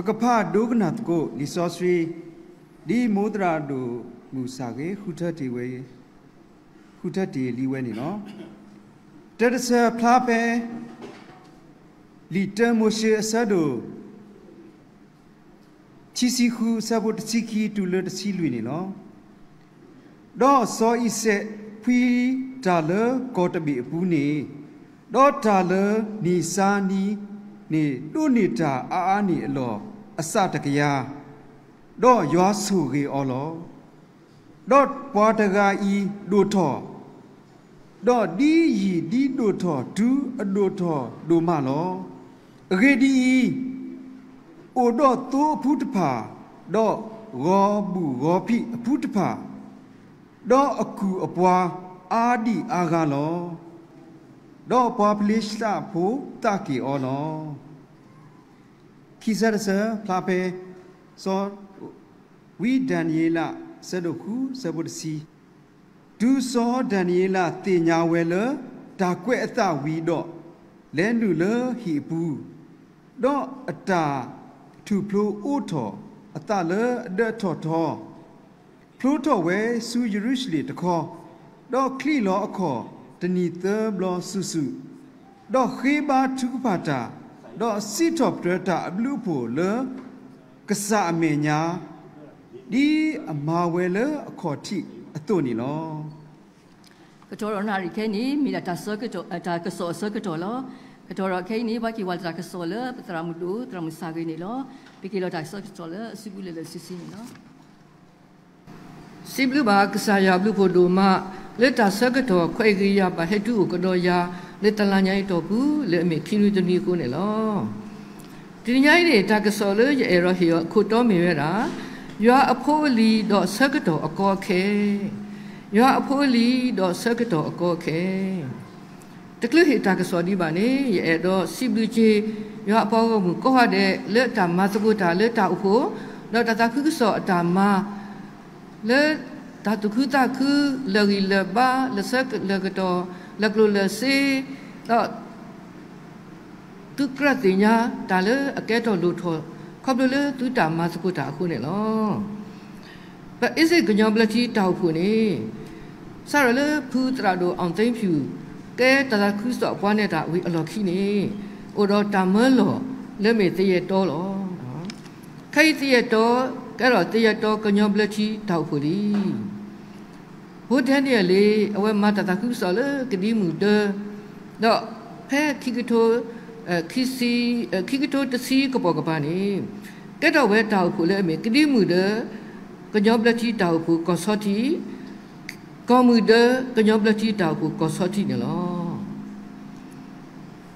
ကဖးဒိကနၣ်သကိးလံာ်စီဆှံ ဒ်မိၢ်သရၣ်ဒိၣ်မုၢ်ဆၣ်ဂ့ၤ ဃုထၢတ့ၢ်လံဝဲန့ၣ်လီၤ. တၢတစၢၤဖျါဖဲ လံာ်တၢမိၤၡ့အဆၢဒိၣ် ခံဆံဃု အဆၢဖိတဆံခံတုၤလၢတဆံလွံၢ်န့ၣ်လီၤ. ဒီးစီၤအံၤစဲးဖှံတၢ်လၢကီၢ်တဘ့ၣ်အပူၤန့ၣ်, ဒီးတၢ်လၢနံၣ်စါနံၤန့ၣ် ဒိးန့ၢ်တၢ်အါအါန့ၣ်အလီၢ် အစးတကယၤ, ဒီးယွၤဆိၣ်ဂ့ၤအီၤလီၤ. ဒီးပှၤတဂၤအံၤဒိၣ်ထီၣ်, ဒီးဒ်ယံာ်ဒ်ဒိၣ်ထီၣ်တုၤအဒိၣ်ထီၣ်ဒိၣ်မးလီၤ. အဂ့ၢ်ဒ်အံၤ, အိၣ်ဒီးသိအဖုတဖၣ်, ဒီးဂီၤဘူၣ်ဂီၤဖံးအဖုတဖၣ်, ဒီးအကုၢ်အပှၤအါဒံၣ်အါဂၤလီၤ. ဒီးပှၤဖလ့ၡသးဖိသးက့ၤအီၤလီၤ. ခံဆၢတဆၢဖျါဖဲ စီၤ ဝံဒၤနံးယ့လး ဆၢဒိၣ်ဃု ဆၢဖိတဆံ, တုၤစီၤဒၤနံးယ့လးသ့ၣ်ညါဝဲလၢ တၢ်ကွဲးအသးဝံၤဒီး, လဲၤနုာ်လၢဟံၣ်အပူၤ, ဒီးအတၢ်ထူၣ်ဖျိအိးထီၣ်အသးလၢအဒၢးထီၣ်ထီ, ဖျိထီၣ်ဝဲဆူယရူၤၡလ့ၣ်တခီ, ဒီးချံးလီၤအခီၣ်တနံၤသၢဘျီစုာ်စုာ်, ဒီးဃ့ဘါထုကဖၣ်တၢ်, ဒီးစံးထီၣ်ပတြၢၤတၢ်အဘျုးအဖှိၣ်လၢ ကစၢ်အမဲာ်ညါ, ဒ်အမၤဝဲလၢအခီၣ်ထံးအသိးန့ၣ်လီၤ. ကတီၢ်ဒီးနၣ်ရံၣ်ခဲအံၤန့ၣ် မ့ၢ်ဒၣ်တၢ်ဆၢကတီၢ်, တၢ်ကစီၣ်အဆၢကတီၢ်လီၤ. ကတီၢ်ဒီးခဲအံၤန့ၣ် ပှၤက့ၤဝဲလၢတၢ်ကစီၣ်လၢပသရၣ်မုၣ်ဒိၣ် သရၣ်မုၣ်ဆၣ်ဂ့ၤန့ၣ်လီၤ. ပက့ၤလီၤတၢ်ဆၢကတီၢ်လၢအစုပူၤလၢာ်လၢာ်ဆ့ဆ့န့ၣ်လီၤ. စံးဘျုးဘၣ်ကစၢ်ယွၤဘျုးဖှိၣ်ဒိၣ်မး လၢတၢ်ဆၢကတီၢ်ခွဲးဂ့ၤယာ်ဘၣ်ဟဲတုၤအိၣ်ကဒီးယၤ လၢတလါညါအံၤတီၢ်ပူၤ လၢအမ့ၢ်ခံနွံတနွံအဃိန့ၣ်လီၤ. တနံၤညါအံၤန့ၣ် တၢ်ကစီၣ်လၢယအဲၣ်ဒိးဟ့ၣ်အီၤအခိၣ်တီမ့ၢ်ဝဲဒၣ် ယွၤအဖိအလံၤဒီးဆၢကတီၢ်အကီအခဲ, ယွၤအဖိအလံၤဒီးဆၢကတီၢ်အကီအခဲ. တချုးဟ့ၣ်တၢ်ကစီၣ်ဒံးဘၣ်န့ၣ် ယအဲၣ်ဒိးစံးဘျုးက့ၤ ယွၤအပှၤဂီၢ်မုၢ်ကိးဂၤဒဲး လၢတၢ်မၤသကိးတၢ်လၢတၢ်အိၣ်ဖှိၣ်, ဒီးတၢ်သးခုကစီၣ်အတၢ်မၤ လၢတၢ်သူၣ်ခုသးခု လၢာ်ဂံၢ်လၢာ်ဘါ လၢာ်ဆၢလၢာ်ကတီၢ် လၢာ်ကျိၣ်လၢာ်စ့, ဒီး သုကြၢးသ့ၣ်ညါတၢ်လၢအကဲထီၣ်လိၣ်ထီၣ် ခီဖျိလၢသုတၢ်မၤသကိးတၢ်အဃိန့ၣ်လီၤ. ပအ့စ့ၣ်ကညီဘျၢထံတၢ်အိၣ်ဖှိၣ်န့ၣ် စးထီၣ်လၢဖုသရၣ်ဒိၣ် အောင်သိန်းဖြူ ကဲတၢ်သးခုကစီၣ်အပှၤနဲၣ်တၢ်ဝံၤအလီၢ်ခံန့ၣ် အိၣ်ဒီးတၢ်မၢလီၤလၢမ့ၢ်သယဲၢ်တီလီၤ. ခဲအံၤသယဲၢ်တီ ကဲထီၣ်သယဲၢ်တီကညီဘျၢထံတၢ်အိၣ်ဖှိၣ်လံ. ဖိဒဲနံၣ်ယဲၢ်လံ အဝဲမၤတၢ်သးခုကစီၣ်လၢကဒံမုၢ်ဒၢ, ဒီးဖဲခံကထိ ခံဆံ ခံကထိတဆံကပိာ်ကပၤန့ၣ် ကဲထီၣ်ဝဲတၢ်အိၣ်ဖှိၣ်လၢအမ့ၢ် ကဒံမုၢ်ဒၢ ကညီဘျၢထံတၢ်အိၣ်ဖှိၣ်ကီၢ်ဆီထံး, ကီၢ်မုၢ်ဒၢကညီဘျၢထံတၢ်အိၣ်ဖှိၣ်ကီၢ်ဆီထံးန့ၣ်လီၤ.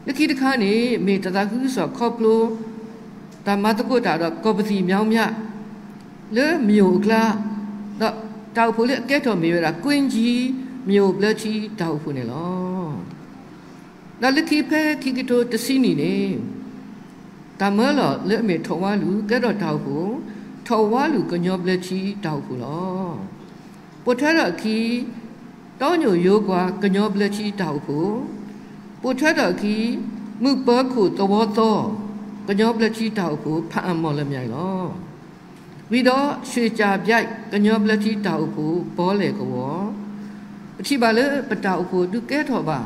လၢခံတခါန့ၣ် မ့ၢ်တၢ်သးခုကစီၣ်ခီဖျိ တၢ်မၤသကိးတၢ်ဒီးကီၢ်ပသံၣ်မၠီမၠး လၢမၠိၣ်အကျါ, ဒီးတၢ်အိၣ်ဖှိၣ်လၢအကဲထီၣ်မ့ၢ်ဝဲဒၣ် ကွ့ၣ်ကၠံ မၠိၣ်ဘျၢထံတၢ်အိၣ်ဖှိၣ်န့ၣ်လီၤ. ဒီးလၢခံဖဲခံကထိတဆံနံၣ်န့ၣ် တၢ်မၢလီၤလၢအမ့ၢ်ထီၣ်ဝါလူၢ် ကဲထီၣ်တၢ်အိၣ်ဖှိၣ်, ထီၣ်ဝါလူၢ်ကညီဘျၢထံတၢ်အိၣ်ဖှိၣ်လီၤ. ပိာ်ထွဲထီၣ်အခံ တီညိၣ်ယိကွၢ်ကညီဘျၢထံတၢ်အိၣ်ဖှိၣ်, ပိာ်ထွဲထီၣ်အခံ မုၢ်ပၢၤခိၣ်သဝီသီ ကညီဘျၢထံတၢ်အိၣ်ဖှိၣ် ဖးအၣ်မီၢ်လၢမၠဲၤလီၤ. ဝံၤဒီး ရွှေကြာပြိုင် ကညီဘျၢထံတၢ်အိၣ်ဖှိၣ် ပီလဲၣ်ကဝီၤ, ပထံၣ်ဘၣ်လၢပတၢ်အိၣ်ဖှိၣ်ဒုးကဲထီၣ်ဘၣ်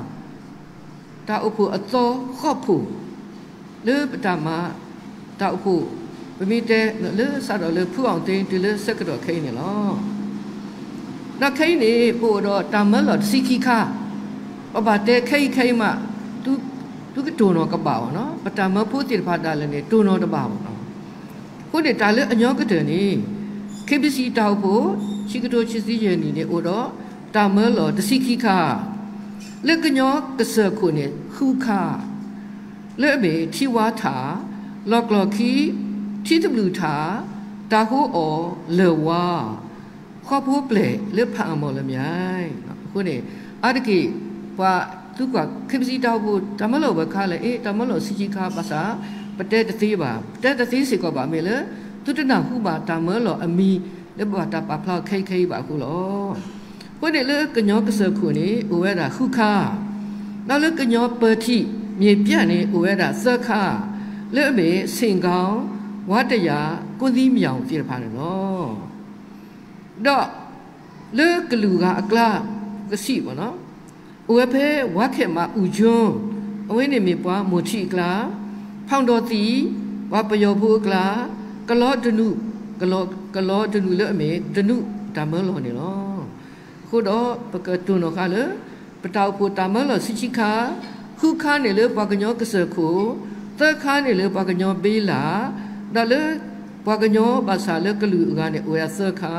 တၢ်အိၣ်ဖှိၣ်အသီဃီၣ်ဖှိၣ် လၢပတၢ်မၤတၢ်အိၣ်ဖှိၣ် ပမ့ၢ်တဲလၢစးထီၣ်လၢဖုအောင်သိန်း တုၤလၢဆၢကတီၢ်ခဲအံၤန့ၣ်လီၤ. ဒီးခဲအံၤန့ၣ် ပအိၣ်ဒီးတၢ်မၢလီၤတဆံခံခါ, ပဘၣ်တဲခဲအံၤခဲအံၤမး သုကတိၢ်နီၣ်ကဘၣ်အီၤနီၤ, ပတၢ်မၢဖိသ့ၣ်တဖၣ်ဒၣ်လဲာ်န့ၣ် တိၢ်နီၣ်တဘၣ်ဘၣ်နီၤ. အဃိန့ၣ် တၢ်လၢအညီကတၢၢ်န့ၣ် ခ့ပစံၣ်တၢ်အိၣ်ဖှိၣ် ခံကထိခံဆံယဲၢ်နံၣ်န့ၣ် အိၣ်ဒီးတၢ်မၢလီၤတဆံခံခါ, လၢကညီကစၢၢ်ခိၣ်န့ၣ် ဃုခါ, လၢအမ့ၢ်ထံဝါထး, လီၢ်ကျီၢ်ခံ, ထံသဘျုးထး, တၢ်ဟိအီၣ်လၢၢ်ဝါ ဃီဖိပျဲၢ်လၢဖးအၣ်မီၢ်လၢမၠဲၤ. အဃိန့ၣ် အါတက့ၢ် ပှၤသုကွၢ် ခ့ပစံၣ်တၢ်အိၣ်ဖှိၣ် တၢ်မၢလီၤဝဲခါလဲၣ်, အ့ တၢ်မၢလီၤတဆံခံခါဘၣ်ဆၣ် ပတဲတသ့ဘၣ်, ပတဲတသ့စ့ၢ်ကီးဘၣ်မ့ၢ်လၢ သုတနၢ်ဟူဘၣ်တၢ်မၢလီၤအမံၤ လၢပဘၣ်တၢ်ပာ်ဖျါခဲအံၤခဲအံၤဘၣ်အဃိလီၤ. အဃိန့ၣ်လၢကညီကစၢၢ်ခိၣ်န့ၣ် အိၣ်ဝဲဒၣ်ဃုခါ, ဒီးလၢကညီပၢၤထံး မၠ့ၣ်ပျၢ်န့ၣ် အိၣ်ဝဲဒၣ်သၢခါ, လၢအမ့ၢ် ဆ့ၣ်ကီၢ် ဝါတယာ ကိသံမျောင်သ့ၣ်တဖၣ်န့ၣ်လီၤ. ဒီးလၢကလုာ်ဂၤအကျါ ကစံးဘၣ်နီၤ, အိၣ်ဝဲဖဲဝါခဲးမးအူကၠိ, အဝဲန့ၣ်မ့ၢ်ပှၤမိၢ်ထံအကျါ, ဖီၣ်ဒီးသံ, ပှၤပယီၤဖိအကျါ, ကလီတနူ, ကလီတနူလၢအမ့ၢ်တနူတၢ်မၢလီၤန့ၣ်လီၤ. အဃိဒီးပကတိၢ်နီၣ်ဃာ်လၢ ပတၢ်အိၣ်ဖှိၣ်တၢ်မၢလီၤဆံခံခါ, ဃုခါန့ၣ်လၢပှၤကညီကစၢၢ်ခိၣ်, သၢခါန့ၣ်လၢပှၤကညီဘ့လး, ဒီးလၢပှၤကညီဘၣ်ဆၣ်လၢကလုာ်အဂၤန့ၣ် အိၣ်ဝဲဒၣ်သၢခါ,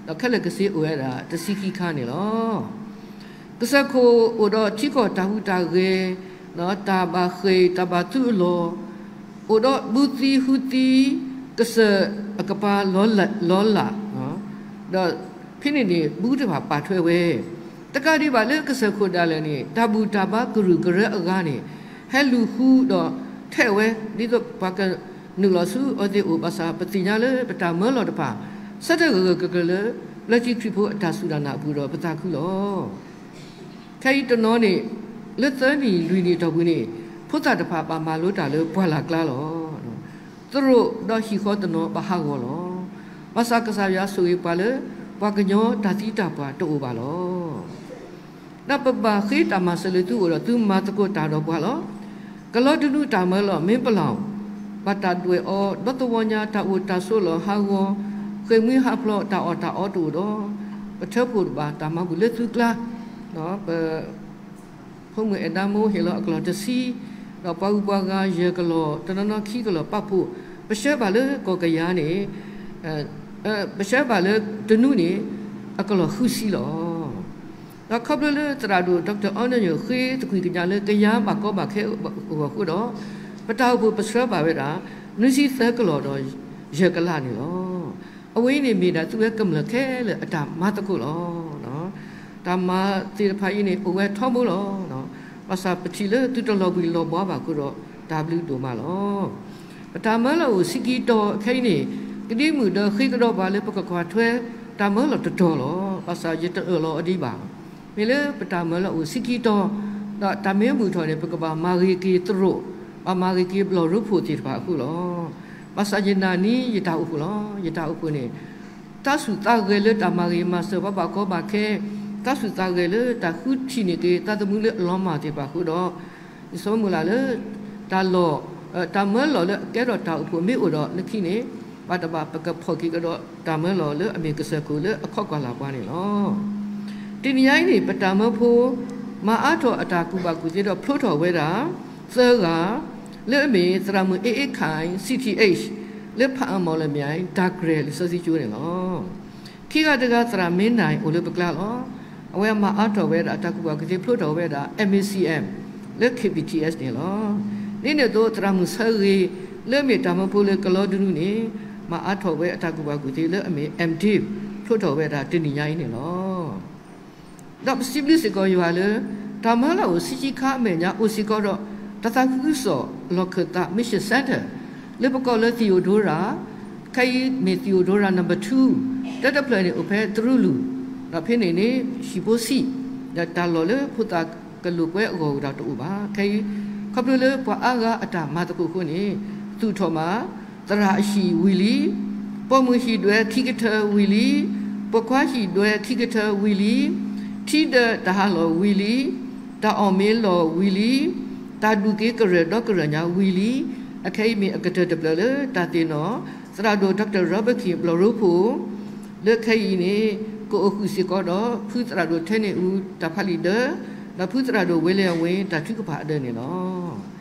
ဒီးခဲလၢာ်ကစ့အိၣ်ဝဲဒၣ်တဆံခံခါန့ၣ်လီၤ. ကစၢၢ်ခိၣ်အိၣ်ဒီးထံကီၢ်တၢ်ဟူးတၢ်ဂဲၤ, တၢ်ဘၣ်ဃ့ၢ်တၢ်ဘၣ်သုးအလီၢ်, အိၣ်ဒီးဘုသံဟူသံ, ကစၢၢ်အကပၤလီၤလး, ဒီးဖဲန့ၣ်န့ၣ် ဘုတဖၣ်ပာ်ထွဲဝဲ, တကးဒံးဘၣ်လၢကစၢၢ်ခိၣ်ဒၣ်လဲာ်န့ၣ် တၢ်ဘူၣ်တၢ်ဘါကရူၢ်ကရၢအဂၤန့ၣ် ဟဲလူၤဃုဒီးထဲးဝဲ, ဒ်သိးပှၤကနုာ်လီၤဆူအဝဲသ့ၣ်အိၣ်ဘၣ်ဆၣ် ပသ့ၣ်ညါလၢပတၢ်မၢလီၤတဖၣ် ဆၢထၢၣ်ဂၢၢ်ဂၢၢ်ကျၢၤကျၢၤလၢ လၢခံခရံာ်ဖိအတၢ်စူၢ်တၢ်နာ်အပူၤဒီးပသးခုလီၤ. ခဲအံၤတနီၤန့ၣ် လၢသၢနံၣ်လွံၢ်နံၣ်အတီၢ်ပူၤန့ၣ် ဖိသၣ်တဖၣ်ဘၣ်မၤလိတၢ်လၢပှၢ်လၢ်ကျါလီၤ. သရိာ်ဒီးဟံၣ်ဃီတနီၤဘၣ်ဟးဂီၤလီၤ. ဘၣ်ဆၣ်ကစၢ်ယွၤဆိၣ်ဂ့ၤပှၤလၢ ပှၤကညီတၢ်သံတၢ်ပှၢ်တအိၣ်ဘၣ်လီၤ. ဒီးပဘၣ်ဃ့တၢ်မၤစၢၤလၢသုအိၣ်ဒီးသုမၤသကိးတၢ်ဒီးပှၤလီၤ. ကလီတနူတၢ်မၢလီၤ မ့ၢ်ပလီၢ်, ဘၣ်တၢ်ဒွဲၣ်အီၤ ဒီသဝီညါ တၢ်အိၣ်တၢ်ဆိးလီၤဟးဂီၤ, ဃ့ၢ်မှံဟးဖျိး တၢ်အီၣ်တၢ်အီတအိၣ်ဒီး ပထၢဖှိၣ်တဘၣ်တၢ်မၤဘူၣ်လၢသုကျါ, ပ ဖိမုၣ်အဲၣ်ဒါမိၢ်ဟ့ၣ်လီၤအကလီၢ်တဆံ, ဒီးပှၤဂုၤပှၤဂၤယဲၢ်ကလီၢ် တနီၤနီၤခံကလီၢ်ပာ်ဖှိၣ်, ပဆှၢဘၣ်လၢကီၢ်ကယၤန့ၣ်, ပဆှၢဘၣ်လၢတနူန့ၣ် အကလီၢ်ဃုဆံလီၤ. ဒီးခီဖျိလၢသရၣ်ဒိၣ် Doctor အီနၢၣ်ညိၣ် ဃ့သကွံၢ်ကညးလၢကယၤဘၣ်ကီဘၣ်ခဲအဂီၢ်အဃိဒီး, ပတၢ်အိၣ်ဖှိၣ်ပဆှၢဘၣ်ဝဲဒၣ် နွံဆံသၢကလီၢ်ဒီးယဲၢ်ကလးန့ၣ်လီၤ. အဝဲအံၤန့ၣ်မ့ၢ်ဒၣ်သုဝဲကမျၢၢ်ခဲလၢာ်အတၢ်မၤသကိးလီၤ. တၢ်မၤသ့ၣ်တဖၣ်အံၤန့ၣ် အိၣ်ဝဲထီဘိလီၤ. ဘၣ်ဆၣ်ပထံၣ်လၢသုတလီၤဘှံးလီၤဘှါဘၣ်အဃိဒီး တၢ်ဘျုးဒိၣ်မးလီၤ. ပတၢ်မၢလီၤအိၣ်ဆံခံတီၤခဲအံၤန့ၣ် ကဒံမုၢ်ဒီးဃ့ကဒီးပှၤလၢပကကွၢ်ထွဲ တၢ်မၢလီၤတတီၤလီၤ. ဘၣ်ဆၣ်ယတအၢၣ်လီၤအီၤဒံးဘၣ်. မ့ၢ်လၢပတၢ်မၢလီၤအိၣ်ဆံခံတီၤ, ဒီးတၢ်မ့ၢ်မုာ်ထီၣ်န့ၣ် ပကဘၣ်မၤဂ့ၤက့ၤသရိာ်, ဘၣ်မၤဂ့ၤက့ၤဘျီၣ်ရိဖှိၣ်သ့ၣ်တဖၣ်အဃိလီၤ. ဘၣ်ဆၣ်ယနာ်န့ၢ်ယတၢ်အိၣ်ဖှိၣ်လီၤ. ယတၢ်အိၣ်ဖှိၣ်န့ၣ် သးဆူၣ်သးဂဲၤလၢတၢ်မၤဂ့ၤမၤစၢၤပှၤဘၣ်ကီဘၣ်ခဲ, သးဆူၣ်သးဂဲၤလၢတၢ်ဃုထံၣ်န့ၢ်က့ၤသးသမူလၢအလီၤမၢ်သ့ၣ်တဖၣ်အဃိဒီး, ယဆိကမိၣ်လၢ်လၢ တၢ်လီၢ်, တၢ်မၢလီၤလၢအကဲထီၣ်တၢ်အိၣ်ဖှိၣ်မ့ၢ်အိၣ်ဒီးလၢခံန့ၣ်, ဘၣ်တဘၣ်ပကဖီၣ်က့ၤကဒီးတၢ်မၢလီၤလၢအမ့ၢ်ကစၢၢ်ခိၣ်လၢအခီၣ်ကၢ်လၢ်ပှၤန့ၣ်လီၤ. တနံၤညါအံၤန့ၣ် ပတၢ်မၢဖိ မၤအါထီၣ်အတၢ်ကူၣ်ဘၣ်ကူၣ်သ့ဒီးဖျိထီၣ်ဝဲဒၣ် သၢဂၤ, လၢအမ့ၢ်သရၣ်မုၣ် A A Khaing, C T H, လၢဖးအမီၣ်လမၠဲၣ် တၢ်ကြဲၢ်လံာ်စီဆှံကၠိန့ၣ်လီၤ. ခံဂၤတဂၤသရၣ်မ့ၢ်နၢ်အိၣ်လၢပကျါလီၤ. အဝဲမၤအါထီၣ်ဝဲဒၣ်တၢ်ကူၣ်ဘၣ်ကူၣ်သ့ဖျိထီၣ်ဝဲဒၣ် M A C M လၢ K B T S န့ၣ်လီၤ. ဒ်န့ၣ်အသိးသရၣ်မုၣ်ဆၢဂ့ၤ လၢအမ့ၢ်တၢ်မၢဖိလၢကလီတနူန့ၣ် မၤအါထီၣ်ဝဲအတၢ်ကူၣ်ဘၣ်ကူၣ်သ့လၢအမ့ၢ် M.Div ဖျိထီၣ်ဝဲဒၣ်တနံၤညါအံၤန့ၣ်လီၤ. ဒီးပစံးဘျုးစ့ၢ်ကီးယွၤလၢ တၢ်မၢလီၤအိၣ်ဆံခံခါအမဲာ်ညါအိၣ်စ့ၢ်ကီးဒီး တၢ်သးခုကစီၣ်လီၢ်ခၢၣ်သး Mission Center လၢပကိးလၢ Theodora, ခဲအံၤမ့ၢ် Theodora number two, တၢတဖျၢၣ်န့ၣ်အိၣ်ဖဲတရူလူၢ်, ဒီးဖဲန့ၣ်န့ၣ် ဟံၣ်ဖိဆံး, ဒီးတၢ်လီၢ်လၢဖိသၣ်ကလိာ်ကွဲအဂီၢ်ဝဲဒၣ်တအိၣ်ဘၣ်. ခဲအံၤ ခီဖျိလၢပှၤအါဂၤအတၢ်မၤသကိးအဃိန့ၣ် သူၣ်ထီၣ်မး သရၣ်အဟံၣ်ဝံၤလံ, ပိာ်မုၣ်ဟံၣ်ဒွဲခံကထၢဝံၤလံ, ပိာ်ခွါဟံၣ်ဒွဲခံကထၢဝံၤလံ, ထံဒၢတၢ်ဟးလီၢ်ဝံၤလံ, တၢ်အီၣ်မ့ၤလီၢ်ဝံၤလံ, တၢ်ဒူၣ်က့ၤကရၢၢ်ဒီကရၢၢ်ညါဝံၤလံ. အခဲအံၤမ့ၢ်အကတၢၢ်တဖျၢၣ်လၢတၢ်သ့ၣ်နီၣ် သရၣ်ဒိၣ် Doctor Robert King ဘျီၣ်ရိဖှိၣ် လၢခဲအံၤန့ၣ် ကအိၣ်ဃုာ်စ့ၢ်ကီးဒီး ဖုသရၣ်ဒိၣ်ထဲန့ၣ်အူ တၢ်ဖးလံာ်ဒၢ, ဒီးဖုသရၣ်ဒိၣ်ဝ့လၢအဝ့ တၢ်ထုကဖၣ်အဒၢန့ၣ်လီၤ.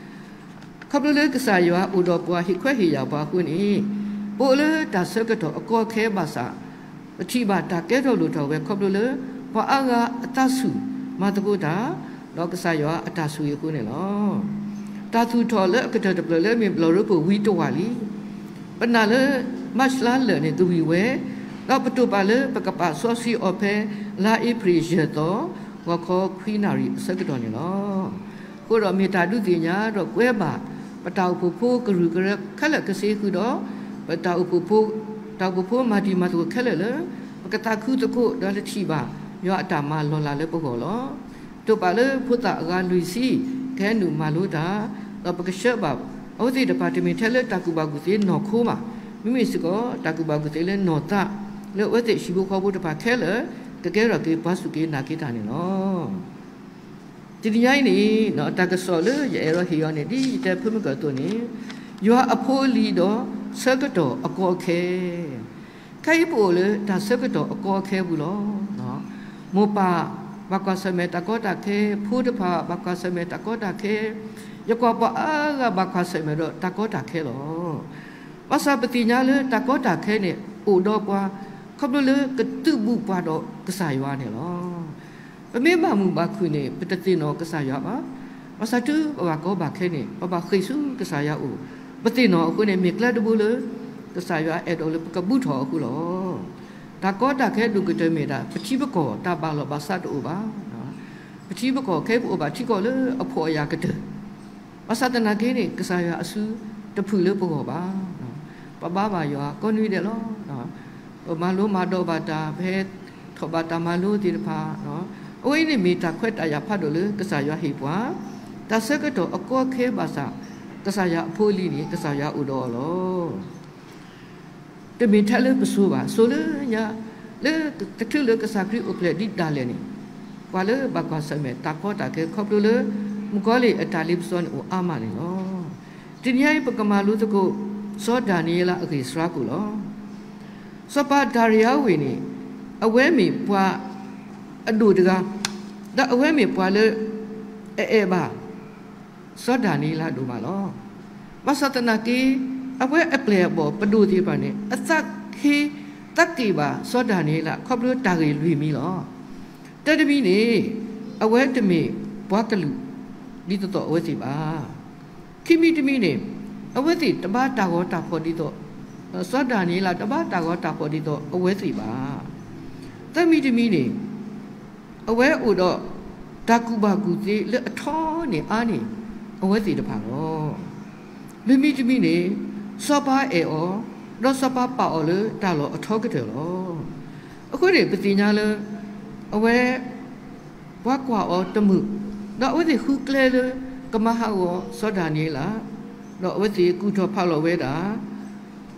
ခီဖျိလၢကစၢ်ယွၤအိၣ်ဒီးပှၤဟ့ၣ်ခွဲးဟ့ၣ်ယာ်ပှၤအဃိန့ၣ်, ပအိၣ်လၢတၢ်ဆၢကတီၢ်အကီအခဲဘၣ်ဆၣ်, ပထံၣ်ဘၣ်တၢ်ကဲထီၣ်လိၣ်ထီၣ်ဝဲခီဖျိလၢ ပှၤအါဂၤအသးဆူၣ်မၤသကိးတၢ်, ဒီးကစၢ်ယွၤအတၢ်ဆိၣ်ဂ့ၤအဃိန့ၣ်လီၤ. တၢ်သူၣ်ထီၣ်လၢအကတၢၢ်တဖျၢၣ်လၢအမ့ၢ်ဘျီၣ်ရိဖှိၣ်ဝံၤတဝာ်လံ. ပနာ်လၢ မၢ်ၡးလါလၢာ်န့ၣ်ကဝံၤဝဲ, ဒီးပတိာ်ပာ်လၢပကပာ်စီဆှံအီၤဖဲ လါအ့ဖြ့ၣ်ယဲၢ်သီ, ဂီၤခီခွံနၣ်ရံၣ်အဆၢကတီၢ်န့ၣ်လီၤ. အဃိဒီးမ့ၢ်တၢ်ဒုးသ့ၣ်ညါဒီးကွဲဘၣ် ပတၢ်အိၣ်ဖှိၣ်ဖိကရူၢ်ကရၢခဲလၢာ်ကစ့ဃုာ်ဒီး, ပတၢ်အိၣ်ဖှိၣ်ဖိ, တၢ်အိၣ်ဖှိၣ်ဖိမၤတံၤမၤသကိးခဲလၢာ်လၢ ပကသးခုသကိးဒီးလၢထံၣ်ဘၣ် ယွၤအတၢ်မၤလီၤလးလၢပဂီၢ်လီၤ. တိာ်ပာ်လၢဖိသၣ်အဂၤလွံၢ်ဆံ ကဟဲနုာ်မၤလိတၢ်, ဒီးပကဆှၢဘၣ် အဝဲသ့ၣ်တဖၣ်တမ့ၢ်ထဲလၢတၢ်ကူၣ်ဘၣ်ကူၣ်သ့နီၢ်ခိဘၣ်, မ့မ့ၢ်စ့ၢ်ကီးတၢ်ကူၣ်ဘၣ်ကူၣ်သ့လၢနီၢ်သး, လၢအဝဲသ့ၣ်ဟံၣ်ဖိဃီဖိတဖၣ်ခဲလၢာ် ကကဲထီၣ်က့ၤပှၤစူၢ်က့ၤနာ်က့ၤတၢ်န့ၣ်လီၤ. တနံၤညါအံၤန့ၣ် တၢ်ကစီၣ်လၢယအဲၣ်ဒိးဟ့ၣ်အီၤန့ၣ် ဒ်ယတဲဖုမုၢ်ကၢၢ်အသိးန့ၣ်, ယွၤအဖိအလံၤဒီးဆၢကတီၢ်အကီအခဲ ခဲအံၤပအိၣ်လၢတၢ်ဆၢကတီၢ်အကီအခဲပူၤလီၤ. မိၢ်ပၢ်ဘၣ်ကွၢ်ဆၢၣ်မဲာ်တၢ်ကီတၢ်ခဲ, ဖိတဖၣ်ဘၣ်ကွၢ်ဆၢၣ်မဲာ်တၢ်ကီတၢ်ခဲ, ယကွၢ်ပှၤအါဂၤဘၣ်ကွၢ်ဆၢၣ်မဲာ်ဒီးတၢ်ကီတၢ်ခဲလီၤ. ဘၣ်ဆၣ်ပသ့ၣ်ညါလၢတၢ်ကီတၢ်ခဲန့ၣ် အိၣ်ဒီးပှၤ ခီဖျိလၢကသုးဘူးပှၤဒီးကစၢ်ယွၤန့ၣ်လီၤ. ပမ့ၢ်ဘၣ်မုာ်ဘၣ်ခုၣ်န့ၣ် ပတသ့ၣ်နီၣ်ကစၢ်ယွၤဘၣ်. ဘၣ်ဆၣ်တုၤပဘၣ်ကီဘၣ်ခဲန့ၣ် ပဘၣ်ဃ့ၢ်ဆူကစၢ်ယွၤအအိၣ်, ပသ့ၣ်နီၣ်အဃိန့ၣ် မ့ၢ်ကျဲတဘိလၢ ကစၢ်ယွၤအဲၣ်ဒိးလၢပကဘူးထီၣ်အဃိလီၤ. တၢ်ကီတၢ်ခဲဒိၣ်ကတၢၢ်မ့ၢ်ဒၣ် ပထံပကီၢ်တၢ်ဘၣ်လီၢ်ဘၣ်စးတအိၣ်ဘၣ်. ပထံပကီၢ်ခဲအံၤပအိၣ်ဘၣ်ထံကီၢ်လၢအဖှီၣ်အယာ်ကတၢၢ် ဘၣ်ဆၣ်သနာ်က့န့ၣ် ကစၢ်ယွၤအစုတဖုၣ်လၢပဂီၢ်ဘၣ်. ပဘါဘၣ်ယွၤကိးနွံဒဲးလီၤ. ပမၤလိမၤဒိးဘၣ်တၢ် ပဟဲထီၣ်ဘၣ်တၢ်မၤလိသ့ၣ်တဖၣ်, အဝဲအံၤန့ၣ်မ့ၢ်တၢ်ခွဲးတၢ်ယာ်ဖးဒိၣ်လၢကစၢ်ယွၤဟ့ၣ်ပှၤ, တၢ်ဆၢကတီၢ်အကီအခဲဘၣ်ဆၣ် ကစၢ်ယွၤအဖိအလံၤန့ၣ် ကစၢ်ယွၤအိၣ်ဒီးအီၤလီၤ. တမ့ၢ်ထဲလၢပစိၤဘၣ်, စိၤလၢညါ လၢတချုးလၢကစၢ်ခရံာ်အိၣ်ဖျဲၣ်ဒ်ဒၣ်လဲာ်န့ၣ်, ပှၤလၢဘၣ်ကွၢ်ဆၢၣ်မဲာ်တၢ်ကီတၢ်ခဲခီဖျိလၢ မုၣ်ကီၤလံၢ်အတၢ်လ့ပစီန့ၣ်အိၣ်အါမးန့ၣ်လီၤ. တနံၤအံၤပကမၤလိသကိး စီၤဒၤနံးယ့လးအဂ့ၢ်စှၤကိာ်လီၤ. စီၤပၤဒၤရံယၤဝ့ၢ်န့ၣ် အဝဲမ့ၢ်ပှၤအဒိၣ်တဂၤ, ဒီးအဝဲမ့ၢ်ပှၤလၢ အအဲၣ်ဘၣ် စီၤဒၤနံးယ့လးဒိၣ်မးလီၤ. ဘၣ်ဆၣ်သနာ်က့ အဝဲအပျဲၢ်အဘီၣ်ပဒိၣ်သ့ၣ်တဖၣ်န့ၣ် အသးဟ့သးက့ၣ်ဘၣ်စီၤဒၤနံးယ့လး ခီဖျိတၢ်ဂ့ၢ်လွံၢ်မံၤလီၤ. တၢတမံၤန့ၣ် အဝဲတမ့ၢ်ပှၤကလုာ် ဒ်သိးသိးအဝဲသ့ၣ်ဘၣ်. ခံမံၤတမံၤန့ၣ် အဝဲသ့ၣ်တဘါတၢ်ဂီၤတၢ်ဖီၣ်ဒ်သိး, စီၤဒၤနံးယ့လးတဘါတၢ်ဂီၤတၢ်ဖီၣ်ဒ်သိးအဝဲသ့ၣ်ဘၣ်. သၢမံၤတမံၤန့ၣ် အဝဲအိၣ်ဒီးတၢ်ကူၣ်ဘၣ်ကူၣ်သ့လၢအထီန့ၢ်အါန့ၢ်အဝဲသ့ၣ်တဖၣ်လီၤ. လွံၢ်မံၤတမံၤန့ၣ် စီၤပၤအဲၣ်အီၤ, ဒီးစီၤပၤပာ်အီၤလၢတၢ်လီၢ်အထီကတၢၢ်လီၤ. အဃိန့ၣ် ပသ့ၣ်ညါလၢ အဝဲ ပှၤကွၢ်အီၤတမုာ်, ဒီးအဝဲသ့ၣ်ဃုကျဲလၢကမၤဟးဂီၤစီၤဒၤနံးယ့လး, ဒီးအဝဲသ့ၣ်ကူၣ်ထီၣ်ဖးလီၤဝဲဒၣ်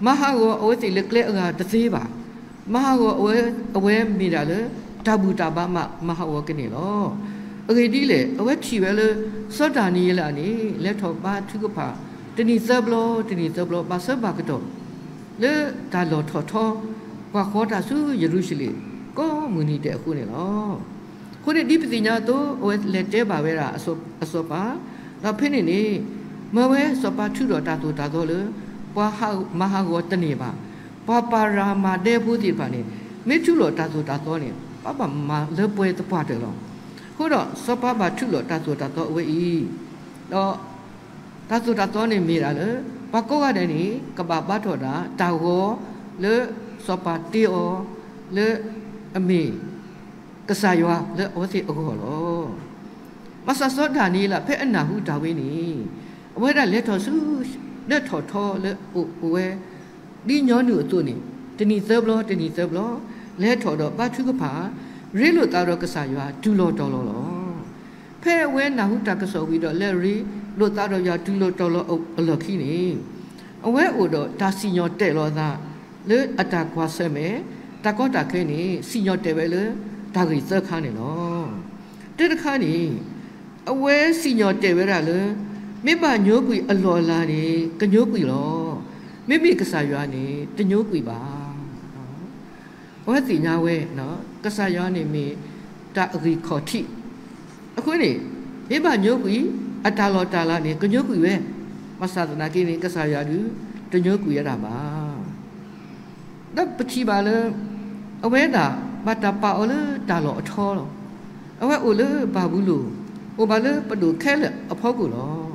မၤဟးဂီၤအဝဲသ့ၣ်လၢကျဲအဂၤတသ့ဘၣ်. မၤဟးဂီၤအဝဲ, အဝဲမ့ၢ်ဒၣ်လၢ တၢ်ဘူၣ်တၢ်ဘါမးမၤဟးဂီၤကန့ၢ်လီၤ. အဂ့ၢ်ဒ်လဲၣ်, အဝဲထံၣ်ဝဲလၢ စီၤဒၤနံးယ့လးန့ၣ် လဲၤထီၣ်ဘါထုကဖၣ် တနံၤသၢဘျီ တနံၤသၢဘျီ ဘၣ်ဆၢဘၣ်ကတီၢ် လၢတၢ်လီၢ်ထီၣ်ထီ ကွၢ်ဃီတၢ်ဆူယရူၤၡလ့ၣ် ကိးမုၢ်နံၤဒဲးအဃိန့ၣ်လီၤ. အဃိန့ၣ်ဒ်ပသ့ၣ်ညါအသိး အဝဲလဲၤတဲဘၣ်ဝဲဒၣ်အစီၤပၤ, ဒီးဖဲန့ၣ်န့ၣ် မၢဝဲစီၤပၤထုးထီၣ်တၢ်သိၣ်တၢ်သီလၢ ပှၤမၤဟးဂီၤတန့ၢ်ဘၣ်. ပှၤပၤရၤမၤဒဲဖိသ့ၣ်တဖၣ်န့ၣ် မ့ၢ်ထုးလီၤတၢ်သိၣ်တၢ်သီန့ၣ် ဘၣ်ဘၣ်မၤလၢပှဲၤသပှၢ်တၢၢ်လီၤ. အဃိဒီးစီၤပၤဘၣ်ထုးလီၤတၢ်သိၣ်တၢ်သီအဝဲအံၤ, ဒီး တၢ်သိၣ်တၢ်သီန့ၣ်မ့ၢ်ဒၣ်လၢ ပှၤကိးဂၤဒဲးန့ၣ် ကဘၣ်ဘါထီၣ်ဒၣ်တၢ်ဂီၤလၢစီၤပၤတ့အီၤ လၢအမ့ၢ်ကစၢ်ယွၤလၢအဝဲသ့ၣ်အဂီၢ်လီၤ. ဘၣ်ဆၣ်စီၤဒၤနံးယ့လး ဖဲအနၢ်ဟူတၢ်ဝဲန့ၣ် အဝဲဒၣ်လဲၤထီၣ်ဆူ လၢထီၣ်ထီလၢအအိၣ်ဝဲ ဒ်ညီနုၢ်အသိးန့ၣ် တနံၤသၢဘျီ တနံၤသၢဘျီ လဲၤထီၣ်ဒီးဘါထုကဖၣ် ရ့လိာ်သးဒီးကစၢ်ယွၤတုၤလီၤတီၤလီၤလီၤ. ဖဲအဝဲနၢ်ဟူတၢ်ကစီၣ်ဝံၤဒီး လဲၤရ့လိာ်သးဒီးယွၤတုၤလီၤတီၤလီၤအလီၢ်ခံန့ၣ် အဝဲအိၣ်ဒီးတၢ်စံၣ်ညီၣ်တဲာ်လီၤအသး လၢအတၢ်ကွၢ်ဆၢၣ်မဲာ် တၢ်ကီတၢ်ခဲန့ၣ် စံၣ်ညီၣ်တဲာ်ဝဲလၢတၢ်ဂ့ၢ်သၢခါန့ၣ်လီၤ. တၢတခါန့ၣ် အဝဲစံၣ်ညီၣ်တဲာ်ဝဲဒၣ်လၢ မ့ၢ်ဘၣ်ညိကွံာ်အလီၢ်အလၤန့ၣ် ကညိကွံာ်လီၤ. မ့မ့ၢ်ကစၢ်ယွၤန့ၣ် တညိကွံာ်ဘၣ်. အဝဲသ့ၣ်ညါဝဲ ကစၢ်ယွၤန့ၣ်မ့ၢ်တၢ်အဂံၢ်ခီၣ်ထံး အဃိန့ၣ် မ့ၢ်ဘၣ်ညိကွံာ် အတၢ်လီၢ်တၢ်လၤန့ၣ် ကညိကွံာ်ဝဲ, ဘၣ်ဆၣ်သနာ်က့န့ၣ် ကစၢ်ယွၤဒုး တညိကွံာ်ဝဲဒၣ်ဘၣ်. ဒီးပထံၣ်ဘၣ်လၢ အဝဲဒၣ်ဘၣ်တၢ်ပာ်အီၤလၢတၢ်လီၢ်အထီလီၤ. အဝဲအိၣ်လၢဘၤဘူလိၣ်, အိၣ်ဘၣ်လၢပဒိၣ်ခဲလၢာ်အဖီခိၣ်လီၤ.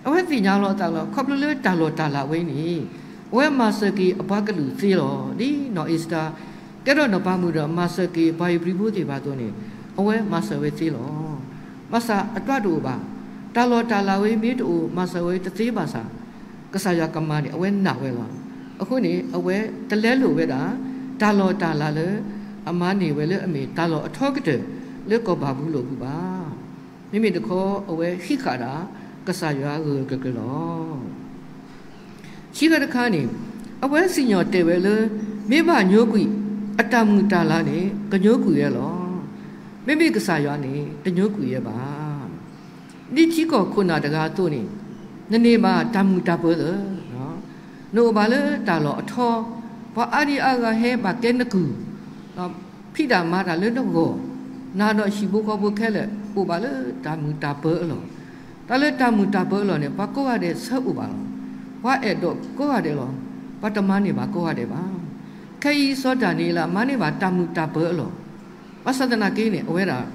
အဝဲသ့ၣ်ညါလီၤအသးလီၤ ခီဖျိလၢတၢ်လီၢ်တၢ်လၤဝဲန့ၣ် အဝဲမၤစၢၤက့ၤအပှၤကလုာ်သ့လီၤ. ဒ်နီၢ်အ့ၤစတၢၤ ကဲထီၣ်နီၢ်ပၤမုၣ်ဒီးမၤစၢၤက့ၤပှၤဧ့ၤဘြံၤဖိသ့ၣ်တဖၣ်အသိးန့ၣ် အဝဲမၤစၢၤဝဲသ့လီၤ. ဘၣ်ဆၣ်အတၢ်တအိၣ်ဘၣ်, တၢ်လီၢ်တၢ်လၤဝဲမ့ၢ်တအိၣ် မၤစၢၤဝဲတသ့ဘၣ်ဆၣ် ကစၢ်ယွၤကမၤန့ၣ် အဝဲနာ်ဝဲလီၤ. အဃိန့ၣ် အဝဲတလဲလိာ်ဝဲဒၣ် တၢ်လီၢ်တၢ်လၤလၢ အမၤန့ၢ်ဝဲလၢအမ့ၢ်တၢ်လီၢ်အထီကတၢၢ် လၢကီၢ်ဘၤဘူလိၣ်ပူၤဘၣ်. မ့မ့ၢ်တခီ အဝဲဟံးဃာ်ဒၣ် ကစၢ်ယွၤဂၢၢ်ဂၢၢ်ကျၢၤကျၢၤလီၤ. ခံခါတခါန့ၣ် အဝဲစံၣ်ညီၣ်တဲာ်ဝဲလၢ မ့ၢ်ဘၣ်ညိကွံာ်အတၢ်မုာ်တၢ်လၤန့ၣ် ကညိကွံာ်ဝဲလီၤ. မ့မ့ၢ်ကစၢ်ယွၤန့ၣ် တညိကွံာ်ဝဲဘၣ်. ဒ်ထံကီၢ်ခိၣ်နၢ်တဂၤအသိးန့ၣ် နန့ၢ်ဘၣ်တၢ်မုာ်တၢ်ပၢၤလၢ နအိၣ်ဘၣ်လၢတၢ်လီၢ်အထီ, ပှၤအါဒံအါဂၤဟဲဘၣ်ကဲနကုၢ်, ဖံးတၢ်မၤတၢ်လၢနဂီၢ်, နၤဒီးဟံၣ်ဖိဃီဖိခဲလၢာ် အိၣ်ဘၣ်လၢတၢ်မုာ်တၢ်ပၢၤအလီၢ်, တၢ်လၢတၢ်မုာ်တၢ်ပၢၤအလီၢ်န့ၣ် ပှၤကိးဂၤဒဲးဆၢအိၣ်ဘၣ်လီၤ. ပှၤအဲၣ်ဒိးကိးဂၤဒဲးလီၤ. ပှၤတမၤန့ၢ်ဘၣ်ကိးဂၤဒဲးဘၣ်. ခဲအံၤစီၤဒၤနံးယ့လး မၤန့ၢ်ဘၣ်တၢ်မုာ်တၢ်ပၢၤအလီၢ်. ဘၣ်ဆၣ်သနာ်က့န့ၣ် အဝဲဒၣ်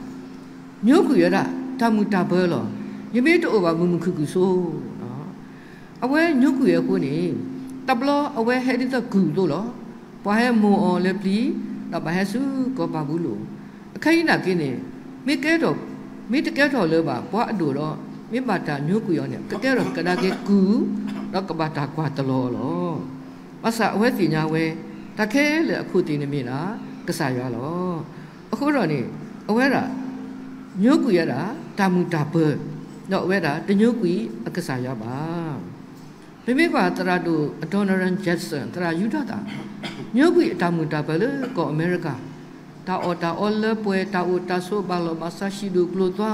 ညိကွံာ်ဝဲဒၣ် တၢ်မုာ်တၢ်ပၢၤအလီၢ်, ယမ့ၢ်တအိၣ်ဘၣ်မုာ်မုာ်ခုၣ်ခုၣ်ဆိ အဝဲညိကွံာ်အဃိန့ၣ် တဘျီအဝဲဟဲဒ်သိးကုၢ်အသိးလီၤ. ပှၤဟဲမိၢ်အီၤလၢပျံၤ, ဒီးဘၣ်ဟဲဆူကီၢ်ဘၤဘူလိၣ်. အခဲအံၤနာ်က့န့ၣ် မ့ၢ်ကဲထီၣ်, မ့ၢ်တကဲထီၣ်လၢၤဘၣ်ပှၤအဒိၣ်ဒီး မ့ၢ်ဘၣ်တၢ်ညိကွံာ်အီၤန့ၣ် ကကဲထီၣ်ကဒါက့ၤကုၢ်, ဒီးကဘၣ်တၢ်ကွၢ်တလီၤအီၤလီၤ. ဘၣ်ဆၣ်အဝဲသ့ၣ်ညါဝဲ တၢ်ခဲလၢာ်အခိၣ်သ့ၣ်န့ၣ်မ့ၢ်ဒၣ် ကစၢ်ယွၤလီၤ. အဃိဒီးန့ၣ် အဝဲဒၣ် ညိကွံာ်ဝဲဒၣ် တၢ်မုာ်တၢ်ပၢၤ, ဒီးအဝဲဒၣ်တညိကွံာ်အကစၢ်ယွၤဘၣ်. ပမ့ၢ်ကွၢ်သရၣ်ဒိၣ် Adoniram Judson သရၣ်ယူဒၤသၣ် ညိကွံာ်အတၢ်မုာ်တၢ်ပၢၤလၢကီၢ်အမဲရကၤ, တၢ်အီၣ်တၢ်အီလၢပှဲၤ, တၢ်အိၣ်တၢ်ဆိးဘၣ်လီၢ်ဘၣ်စး ဟံၣ်ဒိၣ်ကျိၤသွါ,